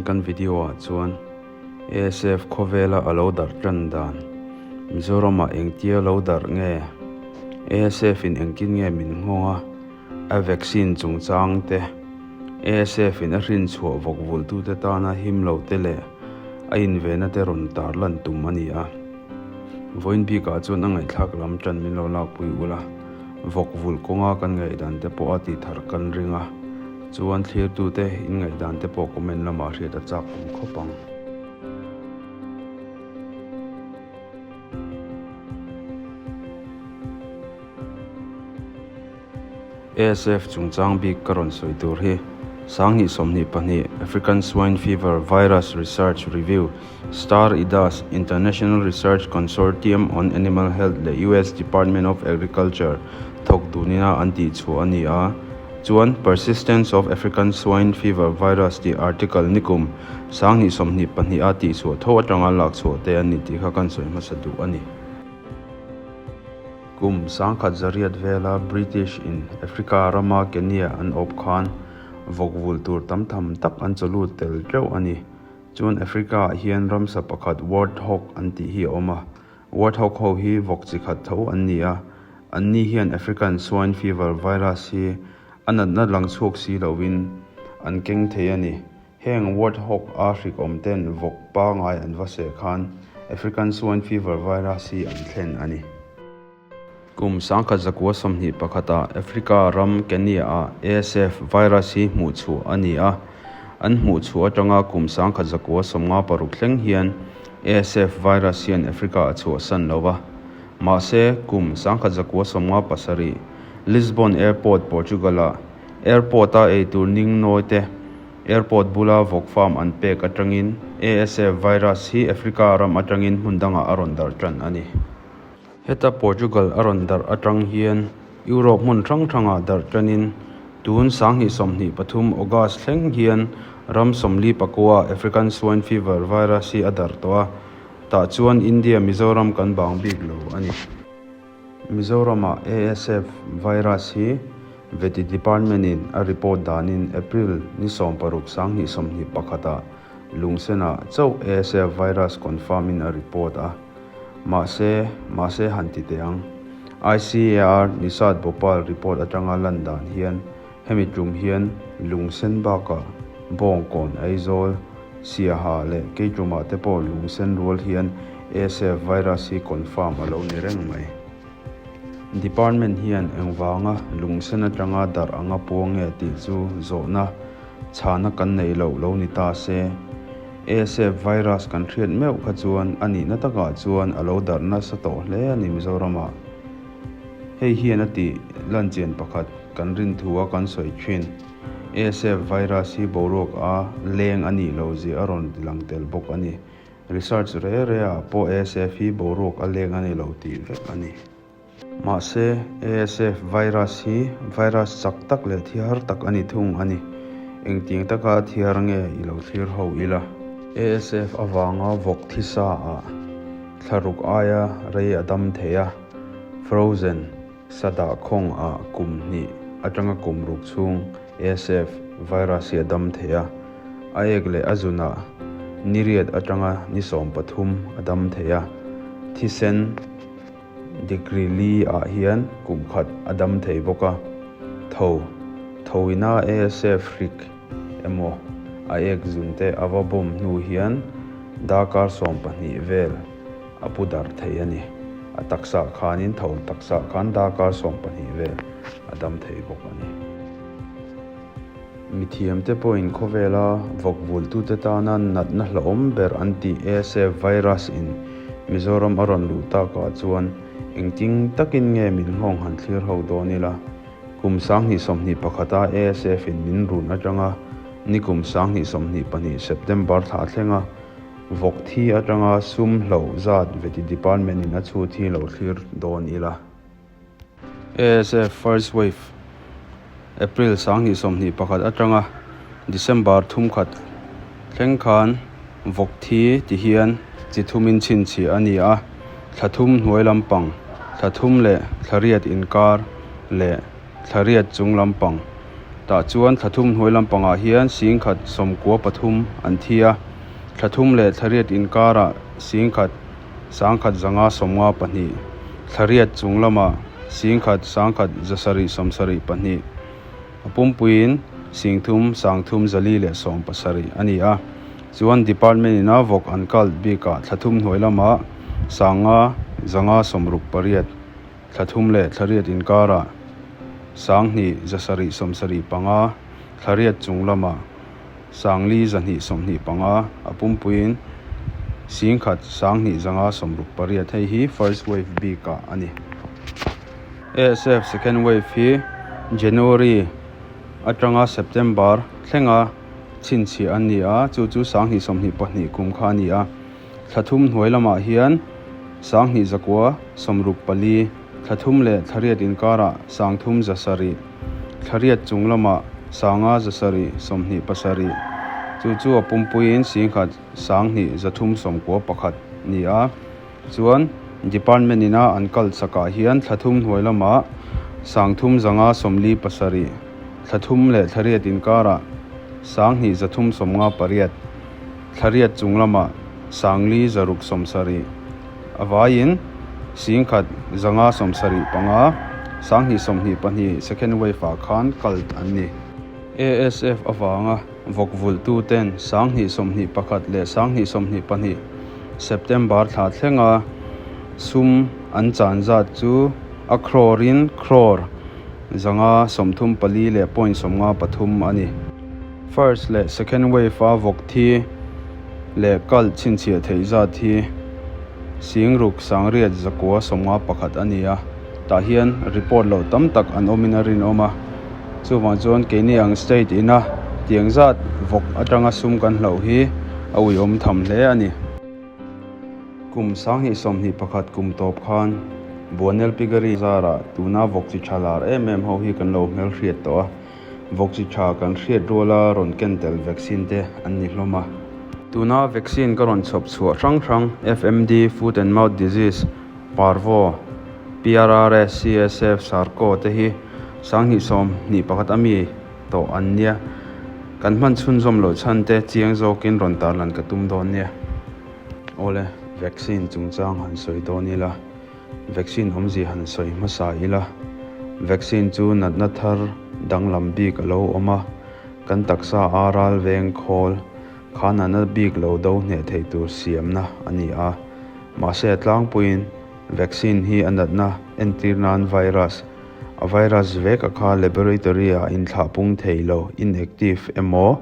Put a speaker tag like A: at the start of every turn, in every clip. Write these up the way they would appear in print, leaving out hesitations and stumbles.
A: Vawiin kan video ah chuan ASF khawvela a lo darh tan dan, Mizoramah engtia lo darh nge, ASF in engtin nge min nghawng a, a vaccine chungchang te, ASF in a hrinchhuah vawk vulhtute tana him lo te leh a invena te rawn tarlan tum a ni a. Vawiin bikah chuan a ngaihthlak lam tan min lo lakpui ula, vawk vulh kawnga kan ngaihdan te pawh a tih thar kan ring a, chuan thlirtute in ngaihdan te pawh comment lamah hriat a chak awm khawp ang. ASF chungchang bik ka rawn sawi tur hi 2022 African Swine Fever Virus Research Review, Star IDAS, International Research Consortium on Animal Health leh US Department of Agriculture thawk dunina an tihchhuah a ni a. Chuan Persistence of African Swine Fever Virus tih article nikum 2022 a tihchhuah tho atanga lakchhuah te a ni tih kha kan sawi hmasa duh a ni. Kum 1000 vela British in Africa rama Kenya an awp khan vawk vulh tur tam tham tak an chawlut tel teuh a ni. Chuan Africa ah hian ramsa pakhat warthog an tih hi a awm a. Warthog ho hi vawk chi khat tho an ni a, anni hian African swine fever virus hi a natna lang chhuak si loin an keng thei a ni. Heng warthog a hrik awm ten vawk pangai an va seh khan African swine fever virus hi an thlen a ni. Kum 1921 ah Africa ram Kenya ah ASF virus hi hmuh chhuah a ni a, an hmuh chhuah atanga kum 1956 thleng hian ASF virus hian Africa a chhuahsan lo va. Mahse, kum 1957 Lisbon Airport, Portugal ah airport a eitur ning nawi te Airport bula vawk farm an pek atangin ASF virus hi Africa ram atangin hmun dangah a rawn darh tan a ni. Heta Portugal a rawn darh atang hian Europe hmun hrang hrangah darh tanin tun 2023 August thleng hian ram 44 African Swine Fever virus hi a darh tawh a, tah chuan India Mizoram kan bang bik lo a ni. Mizoramah ASF virus hi Vety Department-in a report danin April ni 16 2021 ah Lungsenah chauh ASF virus confirm-in a report a. Mahse, mahse han ti teh ang. ICAR Nisad Bhopal report atanga lan dan hian hemi tum hian Lungsen bakah Bawngkawn, Aizawl, Siaha leh Keitumah te pawh lungsen rual hian ASF virus hi confirm a lo ni reng mai. Department hian engvanga lungsen atanga darh anga puang nge tih chu zawhna chhana kan neih loh lo ni ta se. ASF virus kan hriat meuh kha chuan a nihna takah chuan a lo darh nasa tawh hle a ni Mizoramah. Hei hian a tih lanchian pakhat kan rin thu a kan sawi thin. ASF virus hi boruak a leng a nih loh zia a rawn ti lang tel bawk a ni. Research re re ah pawh ASF hi boruak a leng a ni lo tih vek a ni. Mahse, ASF virus hi virus chak tak leh thihar tak a ni thung a ni. Engtiang taka thihar nge i lo thlir ho ila? ASF avanga vawk thisa ah thlaruk aia rei a dam thei a, frozen, Sadah khawng ah kum hnih atanga kum ruk chhung ASF virus hi a dam thei a, a ek leh a zun ah ni riat atanga ni 13 a dam thei a, thisen degree li ah hian kum khat a dam thei bawk a, tho tho ina ASF hrik emaw a ek zun te a va bawm hnu hian darkar 12 vel a pu darh thei a ni. A taksa khanin tho taksa khan darkar 12 vel a dam thei bawk a ni. Mithiamte pawhin khawvela vawk vultute tana natna hlauhawm ber an tih ASF virus in Mizoram a rawn luh takah chuan engtin takin nge min nghawng han thlir ho dawn ila. Kum 2021 a ASF in min run atanga nikum 2022 September thla thlenga Vawk thi atanga sum hloh zat veti department in a chhut hi lo thlir dawn ila. ASF First Wave, April 2021 atanga December 31 thleng khan vawk thi ti hian chi thumin chhinchhiah a ni a, thla thum hnuai lampang, thla thum leh thla riat inkar leh thla riat chung lampang. Tah chuan thla thum hnuai lampangah hian 10 93 an thi a, thla thum leh thla riat inkarah 10 1,552, thla riat chung lamah 10 1,172. A pumpuiin 3 3,417 a ni a, chuan department ina vawk an kal bikah thla thum hnuai lamah 5 568, thla thum leh thla riat inkarah 2 775, thla riat chung lamah 4,225, a pumpuiin 10 2,568 hei hi first wave bikah a ni. ASF second wave hi January atanga September thlenga chhinchhiah an ni a, chu chu 2022 kum kha a ni a. Thla thum hnuai lamah hian 2164, thla thum leh thla riat inkarah 3700, thla riat chung lamah 5727, chu chu a pumpuiin 10 2391 ni a. Chuan department ina an kal chakah hian thla thum hnuai lamah 3557, thla thum leh thla riat inkarah 2358, thla riat chung lamah 4670, a vaiin 10 575, 2022 second wave ah khan kal an ni. ASF avanga vawk vulhtu ten 2021 leh 2022 September thla thlenga sum an chan zat chu a crore in crore 534 leh point 53 a ni. First leh second wave a vawk thi leh kal chhinchhiah theih zat hi 6891 a ni a, tah hian report loh tam tak an awmin a rinawm a, chuvang chuan keini ang state ina tiang zat vawk atanga sum kan hloh hi a uiawm tham hle a ni. Kum 2021 kum tawp khan Buanel Piggery zarah tuna vawk chi tha lar em em ho hi kan lo hmelhriat tawh a. Vawk chi tha kan hriat ruala rawn ken tel vaccine te an ni hlawm a. Tuna vaccine ka rawn chhawp chhuah hrang hrang FMD, Foot and Mouth Disease, Parvo, PRRS, CSF, Sarco te hi 2021 a mi tawh an nia. Kan hman chhunzawm loh chhan te chiang zawkin rawn tarlan ka tum dawn nia. Awle, vaccine chungchang han sawi dawn ila. Vaccine awmzia han sawi hmasa ila, vaccine chu natna thar danglam bik a lo awm a, kan taksa a ral veng khawl kha natna bik lo do hneh thei tur siamna a ni a. Mahse a tlangpuiin vaccine hi a natna entir nan virus, a virus vek a kha laboratory ah inthlah pung thei lo, inactive, emaw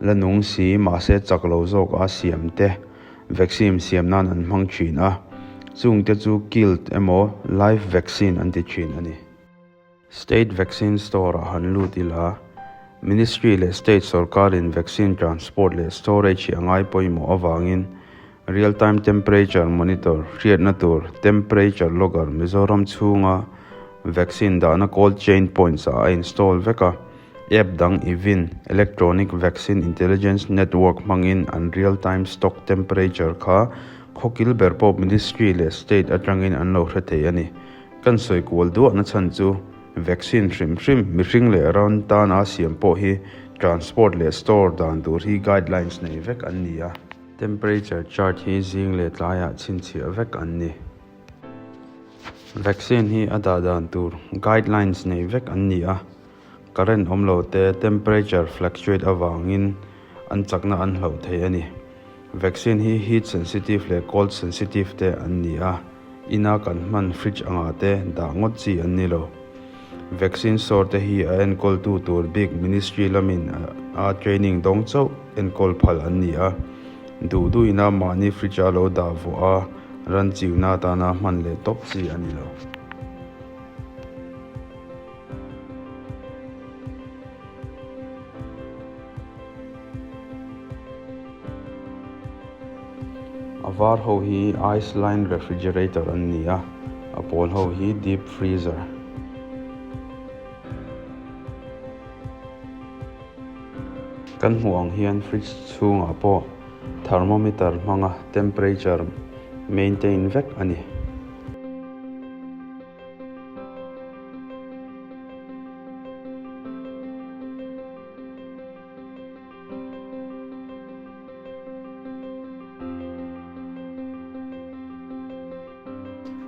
A: la nung si mahse chak lo zawk a siam te Vaccine siam nan an hmang thin a, chungte chu killed emaw live vaccine an ti thin a ni. State vaccine store ah han lut ila, Ministry leh State sorkarin vaccine transport leh storage hi a ngai pawimawh avangin real time temperature monitor hriatna tur temperature logger Mizoram chhunga vaccine dahna cold chain points ah a install vek a. App dang Evin, Electronic Vaccine Intelligence Network hmangin an real time stock temperature kha khawkil ber pawh Ministry leh State atangin an lo hre thei a ni. Kan sawi kual duahna chhan chu vaccine hrim hrim mihring leh ran tana siam pawh hi transport leh store dan tur hi guidelines nei vek an ni a. Temperature chart hi zing leh tlaiah chhinchhiah vek an ni. Vaccine hi a dah dan tur guidelines nei vek an ni a. Current awm lo te temperature fluctuate avangin an chakna an hloh thei a ni. Vaccine hi heat sensitive leh cold sensitive te an ni a, ina kan hman fridge angah te dah ngawt chi an ni lo. Vaccine store te hi a enkawltu tur bik ministry lamin a training dawng chauh enkawl phal an ni a, duh duhina mahni fridge a lo dah vawh a ran chiuna atana hman leh tawp chi a ni lo. A var ho hi ice line refrigerator an ni a, a pawl ho hi deep freezer. Kan hmuh ang hian fridge chhungah pawh thermometer hmanga temperature maintain vek a ni.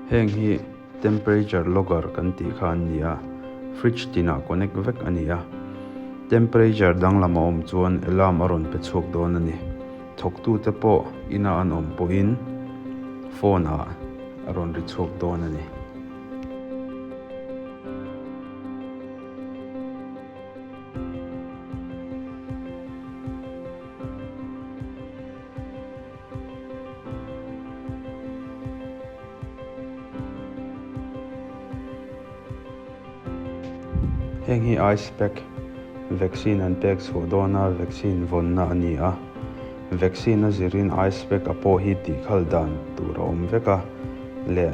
A: Heng hi temperature logger kan tih kha an ni a, fridge tinah connect vek a ni a. Temperature danglam a awm chuan alarm a rawn pe chhuak dawn a ni. Thawktute pawh ina an awm pawhin phone ah a rawn ri chhuak dawn a ni. Heng hi ice pack vaccine an pek chhuah dawna vaccine vawnna a ni a, vaccine a zirin ice pack a pawh hi tihkhal dan tur a awm vek a leh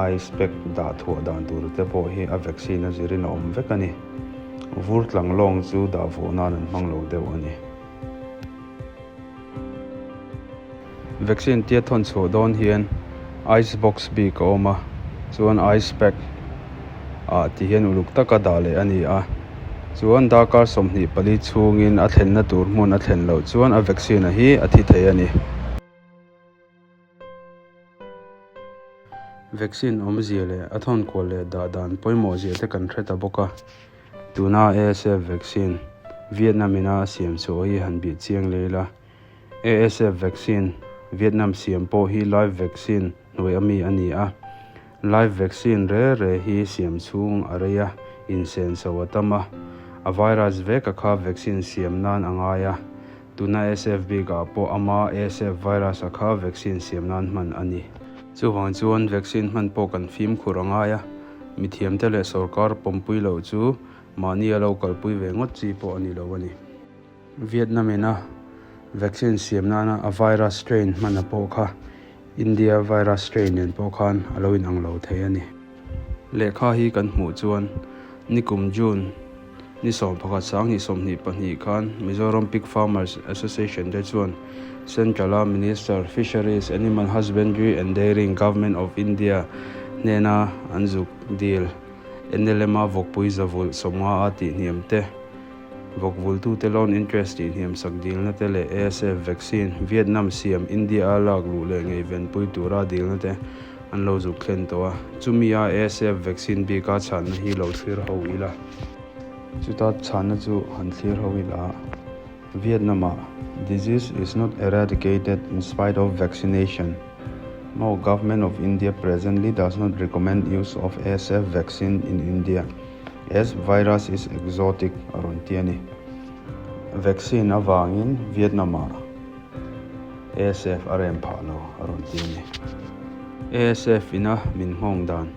A: ice pack dah thuah dan tur te pawh hi a vaccine a zirin a awm vek a ni. Vur tlang lawng chu dah vawh nan an hmang lo deuh a ni. Vaccine tia thawn chhuah dawn hian ice box bik a awm a, chuan ice pack ah ti hian uluk taka dah leh a ni a, chuan darkar 24 chhungin a thlenna tur hmun a thlen loh chuan a vaccine a hi a thi thei a ni. Vaccine awmzia leh a thawnkual leh dah dan pawimawh zia te kan hre ta bawk a, tuna ASF vaccine Vietnam ina a siam chhuah hi han bih chiang leh ila, ASF vaccine Vietnam siam pawh hi live vaccine hnuai ami a ni a, live vaccine re re hi siam chhung a rei a, insenso a tam a, a virus vek a kha vaccine siam nan a ngai a. Tuna ASF bikah pawh ama ASF virus a kha vaccine siam nan hman a ni. Chuvang chuan vaccine hman pawh kan fimkhur a ngai a, mithiamte leh sorkar pawmpui loh chu mahni a lo kalpui ve ngawt chi pawh a ni lo a ni. Vietnam ina vaccine siam nana a virus strain hman a pawh kha India virus strain nen pawh khan a lo inang lo thei a ni. Lehkha hi kan hmuh chuan nikum June ni 11 2022 khan Mizoram Pig Farmers Association te chuan Central-a Minister, Fisheries, Animal Husbandry and Dairying, Government of India hnena an zuk dil NLM-a vawkpui zavulh 50 a tihhniam te, Vawkvultute loan interest tihhniam sak dilna te leh ASF vaccine Vietnam siam India-a lak luh leh ngeivenpui tura dilna te an lo zuk thlen tawh a. Chumi a ASF vaccine bika chhanna hi lo thlir ho ila. Chuta chhanna chu han thlir ho ila. Vietnam-ah disease is not eradicated in spite of vaccination. No, Government of India presently does not recommend use of ASF vaccine in India. As virus is exotic a rawn ti a ni. Vaccine avangin Vietnam ah ASF a rem phah lo a rawn ti a ni. ASF ina min nghawng dan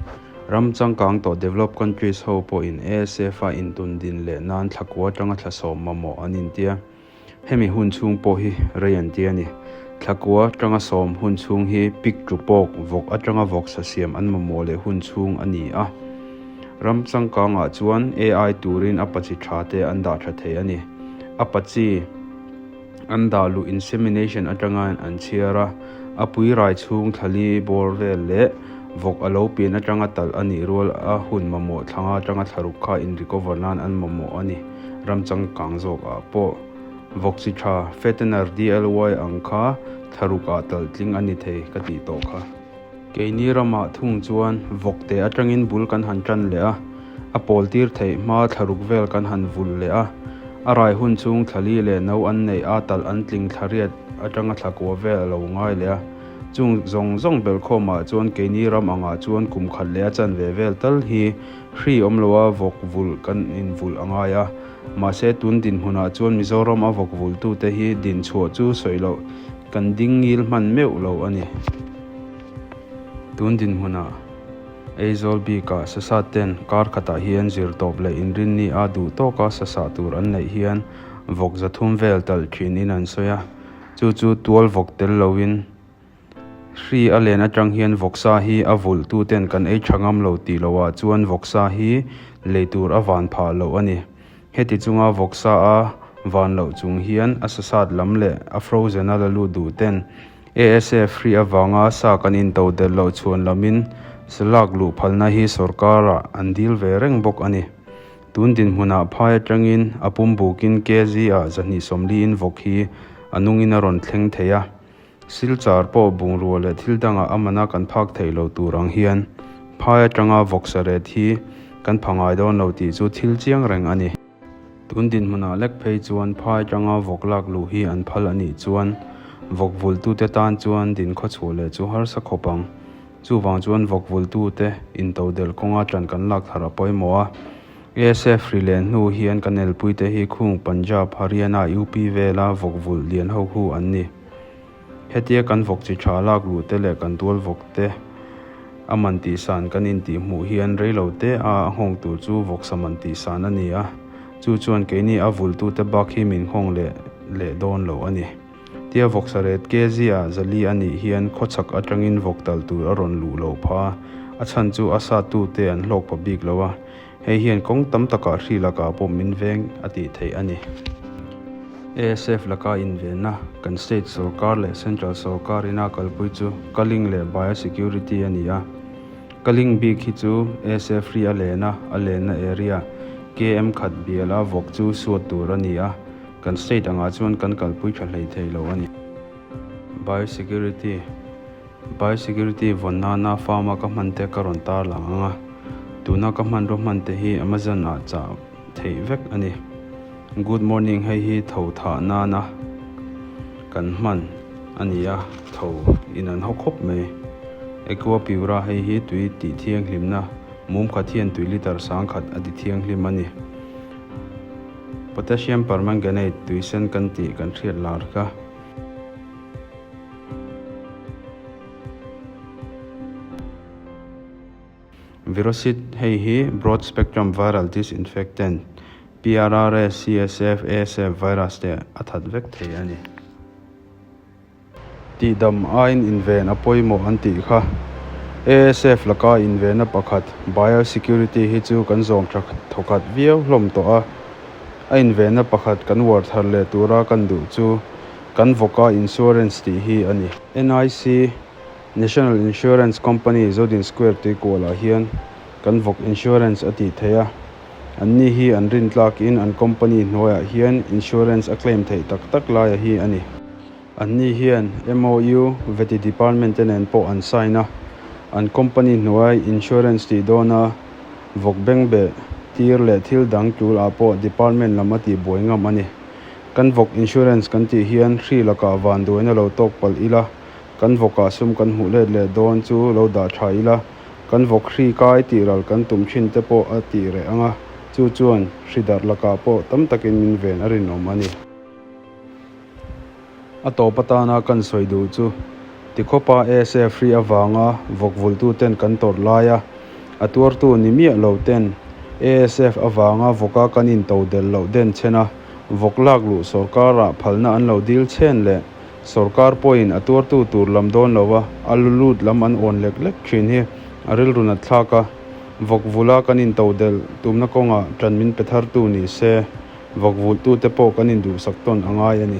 A: ram changkang tawh developed countries ho pawhin ASF a intun din leh nan thlakua atanga thla sawm mamawh an intia. Hemi hun chhung pawh hi rei an ti a ni. Thlakua atanga sawm hun chhung hi pik tlu pawk vawk atanga vawk sa siam an mamawh leh hun chhung a ni a. Ram changkangah chuan AI turin a pachi tha te an dah tha thei a ni. A pachi an dah luh insemination atanga an chhiar a, a pui rai chhung thlali bawr vel leh vawk a lo pian atanga talh a nih rual a hun mamawh thlanga atanga thlaruk kha in recover nan an mamawh a ni. Ram changkang zawkah pawh vawk chi tha fattener DLY ang kha thlarukah talh tling a ni thei ka tih tawh kha. Keini ramah thung chuan vawk te atangin bul kan han tan leh a, a pawl tir theih hma thlaruk vel kan han vul leh a, a rai hun chhung thlali leh no an neih a talh an tling thlariat atanga thlakua vel a lo ngai leh a, chung zawng zawng belhkhawmah chuan keini ram angah chuan kum khat leh a chanve vel tal hi Hri awm loa vawk vulh kan invulh a ngai a, mahse tun dinhmunah chuan Mizoram a vawk vulhtute hi din chhuah chu sawi loh kan ding ngil hman meuh lo a ni. Tun dinhmunah Aizawl bikah sasat ten kar khatah hian zir tawp leh inrinni a duh tawka sasah tur an neih hian vawk 300 vel talh thinin an sawi a, chu chu tual vawk tel loin Hri a len atang hian vawksa hi a vulh tu ten kan ei tha ngam lo tih loh ah chuan vawksa hi lei tur a van phah loh a ni. Heti chunga vawksa a van loh chung hian a sasat lam leh a frozen a la lut duh ten ASF hri avanga sa kan into del loh chhuan lamin sa lak luh phalna hi sorkar ah an dil ve reng bawk a ni. Tun dinhmunah phai atangin a pum bukin kg ah 240 in vawk hi a nungin a rawn thleng thei a. Silchar pawh bungrua leh thil dangah a mana kan phak theih lo tur ang hian phai atanga vawksa ret hi kan pha ngai dawn lo tih chu thil chiang reng a ni. Tun dinhmunah lek phei chuan phai atanga vawk lak luh hi an phal a nih chuan vawk vultute tan chuan din khawchhuah leh chu harsa khawp ang. Chuvang chuan vawk vultute intodelh kawnga ṭan kan lak thar a pawimawh a. ASF ri leh hnu hian kan elpuite hi khung Punjab, Haryana, UP vela vawk vulh lian ho hu an ni. Hetia kan vawk chi tha lak luh te leh kan tual vawk te a man tihsan kan intih hmuh hian reilo te a a nghawng tur chu vawksa man tihsan a ni a, chu chuan keini a vulhtute bak hi min nghawng leh leh dawn lo a ni. Tia vawksa ret kg ah zali a nih hian khawchhak atangin vawk tal tur a rawn luh lo pha, a chhan chu a satute an hlawk pa bik lo a, Hei hian kawng tam takah hri lakah pawh min veng a tih theih a ni. ASF laka invenna kan state sorkar leh central sorkar ina kalpui chu Culling leh Biosecurity a ni a. Culling bik hi chu ASF hri a len a, a lenna area KM khat biala vawk chu suat tur a ni a, kan state angah chuan kan kalpui tha hlei thei lo a ni. Biosecurity. Biosecurity vawn nana farm a ka hman te ka rawn tar lang ang a, tuna ka hmanraw hman te hi Amazon ah chah theih vek a ni. Good morning hei hi tho thah nana kan hman a ni a, tho in an haw khawp mai. Aqua Pura hei hi tui tih thianghlimna mum khat hian tui litre sangkhat a ti thianghlim a ni. Potassium permanganate tui sen kan tih kan hriat lar kha. Virocid hei hi Broad Spectrum Viral Disinfectant, PRRS, CSF, ASF virus te a that vek thei a ni. Tihdam aiin inven a pawimawh an tih kha. ASF laka invenna pakhat Biosecurity hi chu kan zawm tha thawkhat viau hlawm tawh a. A invenna pakhat kan uar thar leh tura kan duh chu Kan vawka insurance tih hi a ni. NIC, National Insurance Company, Zodin Square tuikualah hian kan vawk insurance a tih theih a. Anni hi an rin tlakin an company hnuaiah hian insurance a claim theih tak tak laia hi a ni. Anni hian MOU, Vety Department te nen pawh an sign a. An company hnuai insurance tih dawna vawk bengbeh tir leh thil dang tul ah pawh department lam a tihbuai ngam a ni. Kan vawk insurance kan tih hian hri lakah vanduaina lo tawk palh ila, kan vawkah sum kan hmuh let leh dawn chu lo dah tha ila, kan vawk hri kai tih ral kan tum thin te pawh a tih reh ang a, chu chuan hri darh lakah pawh tam takin min ven a rinawm a ni. A tawp atana kan sawi duh chu tikhawpa ASF hri avanga vawk vultu ten kan tawrh laia a tuartu ni miah lo ten ASF avanga vawka kan into del loh den chhen a, vawk lak luh sawrkarah phalna an lo dil chhen leh sawrkar pawhin a tuartu tur lam dawn lova a lu lut lam an awn lek lek thin hi a rilru nat thlak a, vawk vula kan into del tumna kawngah ṭan min pe thartu ni se. Vawk vulhtute pawh kan induhsak tawn a ngai a ni.